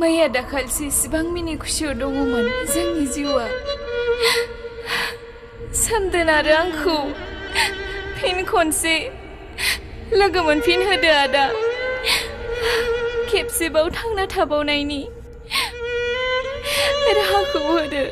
मैया दाखालिसो इसिबां मिनि खुसियाव दङमोन जोंनि जिउआ सान्दोन आरो आंखौ फिन खनसे लोगो मोनफिन होदो आदा खेबसेबाव थांना थाबावनायनि राहाखौ होदो।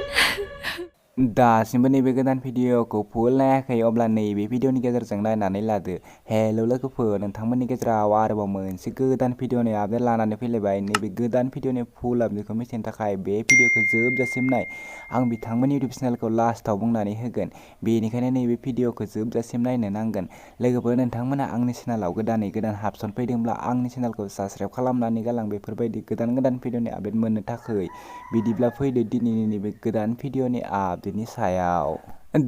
दासिमबो नैबे गोदान भिडिअखौ फुल नायाखै अब्ला नैबे भिडिअनि गेजेरजों नायनानै लादो। हेल' लोगोफोर, नोंथांमोननि गेजेराव आरोबाव मोनसे गोदान भिडिअनि आपडेट लानानै फैलायबाय। नैबे गोदान भिडिअनि फुल आपडेटखौ मिथिनो थाखाय बे भिडिअखौ जोबजासिम नाय। आं बिथांमोननि इउटुब चेनेलखौ लास्टाव बुंनानै होगोन, बेनिखायनो नैबे भिडिअखौ जोबजासिम नायनो नांगोन। लोगोफोर, नोंथांमोना आंनि चेनेलाव गोदानै गोदान हाबसन फैदोंब्ला आंनि चेनेलखौ साबस्क्राइब खालामनानै गालां बेफोरबायदि गोदान गोदान भिडिअनि आपडेट मोननो थाखाय। बिदिब्ला फैदो दिनैनि नैबे गोदान भिडिअनि आपडेटनि सायाव।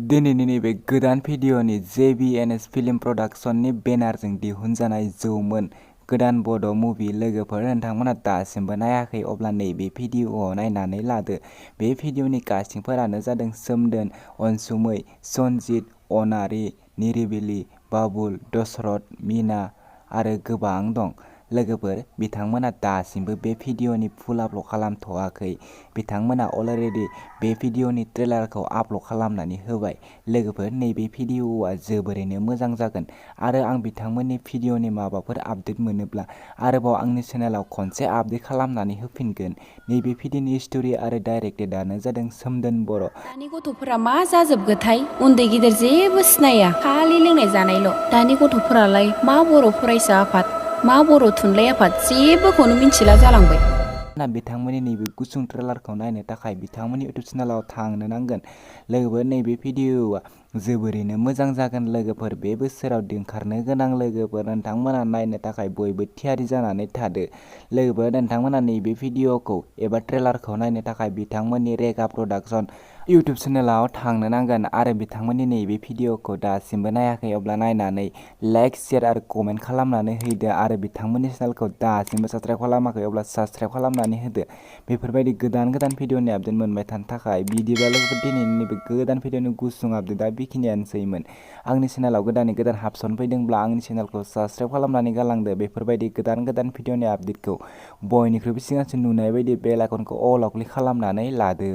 दिनैनि नैबे गोदान भिडिअनि JBNS फिल्म प्रडाक्शननि बेनारजों दिहुनजानाय जौमोन गोदान बड' मुभि। लोगोफोर, नोंथांमोना दासिमबो नायाखै अब्ला नैबे भिडिअआव नायनानै लादो। बे भिडिअनि कास्टिंफोरानो जादों सोमदोन, अनसुमै, सनजित, अनारि, निरिबिलि, बाबुल, दशरथ, मिना आरो गोबां दं। लोगोफोर, बिथांमोना दासिमबो बे भिडिअनि फुल आपल'ड खालामथ'वाखै। बिथांमोना अलरेडि बे भिडिअनि ट्रेलारखौ आपल'ड खालामनानै होबाय। लोगोफोर, नैबे भिडिअआ जोबोरैनो मोजां जागोन आरो आं बिथांमोननि भिडिअनि माबाफोर आपडेट मोनोब्ला आरोबाव आंनि चेनेलाव खनसे आपडेट खालामनानै होफिनगोन। नैबे भिडिअनि स्ट'रि आरो डाइरेक्टेडआनो जादों सोमदोन बर'। दानि गथ'फोरा मा जाजोबगोथाय? उन्दै गिदिर जेबो सिनाया, खालि लोंनाय जानायल'। दानि गथ'फोरालाय मा बर' फरायसा आफाद, मा बर' थुनलाइ आफाद जेबोखौनो मिन्थिला जालांबाय। बिथांमोननि नैबे गुसुं ट्रेलारखौ नायनो थाखाय बिथांमोननि इउटुब चेनेलाव थांनो नांगोन। लोगोफोर, नैबे भिडिअआ जोबोरैनो मोजां जागोन। लोगोफोर, बे बोसोराव ओंखारनो गोनां लोगोफोर, नोंथांमोना नायनो थाखाय बयबो थियारि जानानै थादो। लोगोफोर, नोंथांमोना नैबे भिडिअखौ एबा ट्रेलारखौ नायनो थाखाय बिथांमोननि रेगा प्रडाक्शन इउटुब चेनेलाव थांनो नांगोन आरो बिथांमोननि नैबे भिडिअखौ दासिमबो नायाखै अब्ला नायनानै लाइक, शेयार आरो कमेन्ट खालामनानै होदो आरो बिथांमोननि चेनेलखौ दासिमबो साबस्क्राइब खालामाखै अब्ला साबस्क्राइब खालामनानै होदो। बेफोरबायदि गोदान गोदान भिडिअनि आपडेट मोनबाय थानो थाखाय। बिदिब्ला लोगोफोर, दिनैनि नैबे गोदान भिडिअनि गुसुं आपडेटआ बेखिनियानोसैमोन। आंनि चेनेलाव गोदानै गोदान हाबसन फैदोंब्ला आंनि चेनेलखौ साबस्क्राइब खालामनानै गालांदो। बेफोरबायदि गोदान गोदान भिडिअनि आपडेटखौ बयनिख्रुइबो सिगांसिन नुनाय बायदि बेल आइकनखौ अलआव क्लिक खालामनानै लादो।